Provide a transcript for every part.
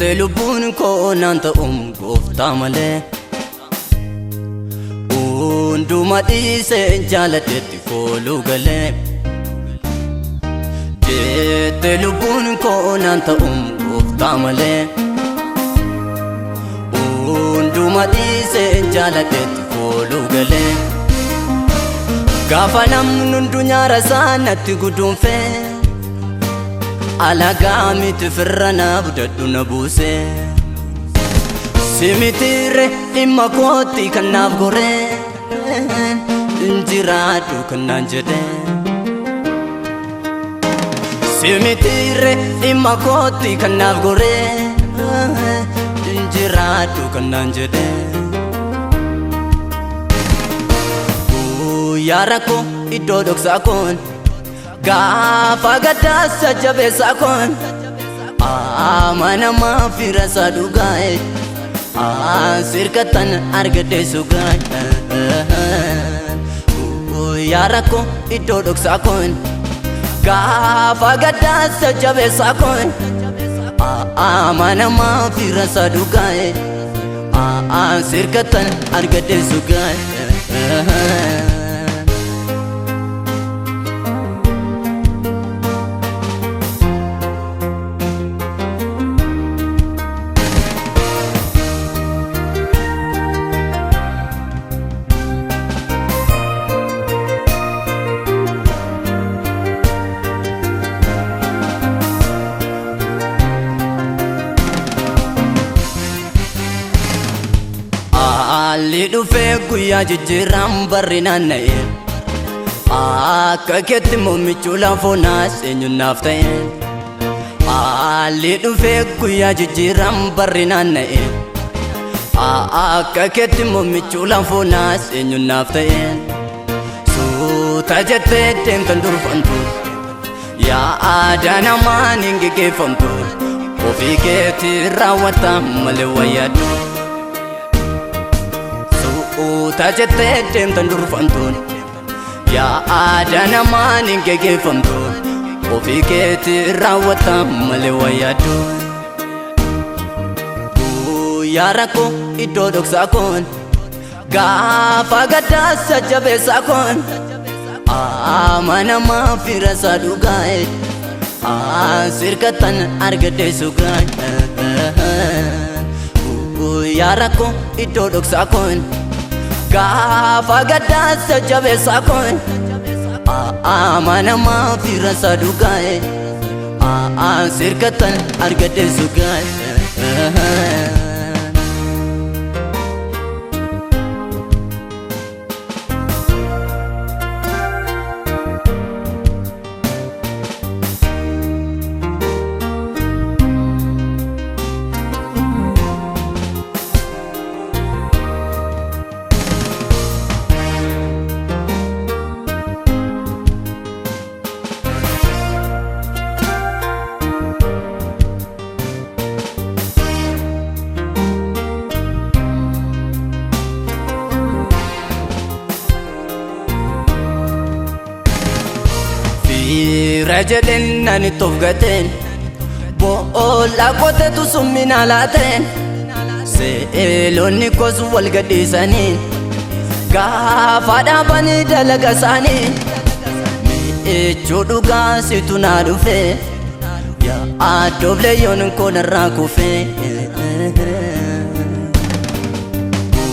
Jettee lubbuun koo naan ta'uun gooftaa malee. Hunduma dhiisee jaaladheetti kooluu galee. Jettee lubbuun koo naan ta'uun gooftaa malee. Hunduma dhiisee jaaladheetti kooluu galee. Gaafa namni hundu nyaara isaa natti guduunfee. Alagaa miti firra naaf dadhu na buuse. Simitiirre dhimma kootti kan naaf goree. Injiraadhu kan naan jedhe. Simitiirre dhimma kootti kan naaf goree. Injiraadhu kan naan jedhe. Guyyaa rakkoo iddoo dhoksaa koon. Gaafa gaddaasa jabeessaa koon. Amanamaa fira isaa dhugaa'e. Sirkattan argadhe sugaa'e. Guyyaa rakkoo iddoo dhoksaa koon. Gaafa gaddaasa jabeessaa koon. Amanamaa fira isaa dhugaa'e. Sirkattan argadhe sugaa'e. Haalli dhufee guyyaa jijjiirraan barri naanna'e. Akka keetti muummichuu lafoonaas eenyuun naaf ta'e. Haalli dhufee guyyaa jijjiirraan barri naanna'e. Akka keetti muummichuu lafoonaas eenyuun naaf ta'e. Suuta jettee deemtan durfamtu. Yaa aadaa namaan hin geggeeffamtu. Ofii keetti raawwata malee wayyaadhu. Suuta jettee deemtan durfamtuun. Yaa aadaa namaan hin geggeeffamtu. Ofii keetti raawwata malee wayyaadhu. Guyyaa rakkoo iddoo dhoksaa koon. Gaafa gaddaasa jabeessaa koon. Amanamaa fira isaa dhugaa'e. Sirkattan argadhe sugaa'e. Guyyaa rakkoo iddoo dhoksaa koon. Gaafa gaddaasa jabeessaa koon. Amanamaa fira isaa dhugaa'e. Sirkattan argadhe sugaa'e. Fira jedheen ani toof gateen. Boolla qotetu summina laateen. Seelonni kos wal gadhiisanii. Gaafa dhaabanii dalaga isaanii. Mi'eechuu dhugaa situ naa dhufe. Yaa addoof koo narraa kufe.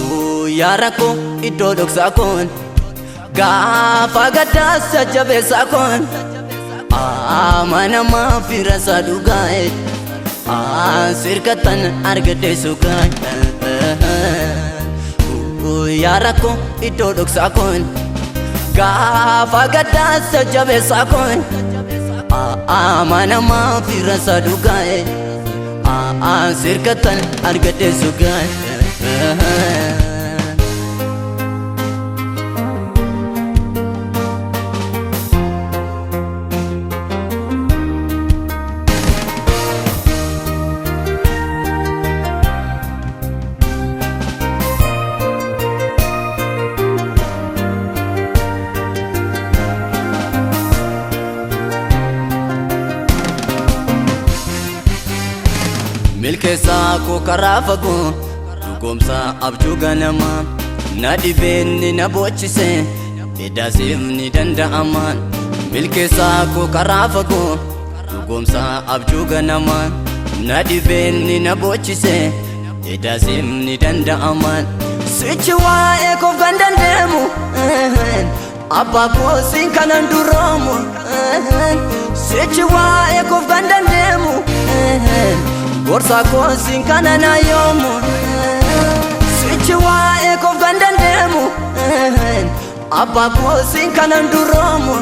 Guyyaa rakkoo iddoo dhoksaa koon. Gaafa gaddaasa jabeessaa koon. Amanamaa fira isaa dhugaa'e. Sirkattan argadhe sugaa'e. Guyyaa rakkoo iddoo dhoksaa koon. Gaafa gaddaasa jabeessaa koon. Amanamaa fira isaa dhugaa'e. Sirkattan argadhe sugaa'e. Milkeessaa koo karaa fagoo, dhugoomsaa abjuu ganamaa. Na dhibeenni na boochise, edaasiif ni danda'amaan. Milkeessaa koo karaa fagoo, dhugoomsaa abjuu ganamaa. Na dhibeenni na boochise, edaasiif ni danda'amaan. Sichi waa'ee koof kan dandeemu, abbaa koosiin kanan duroomu. Sichi waa'ee koof kan dandeemu, gorsa koosiin kanan ayyoomu. Sichi waa'ee koof kan dandeemu, abbaa koosiin kanan duroomu.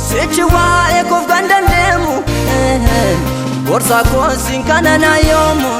Sichi waa'ee koof kan dandeemu, gorsa koosiin kanan ayyoomu.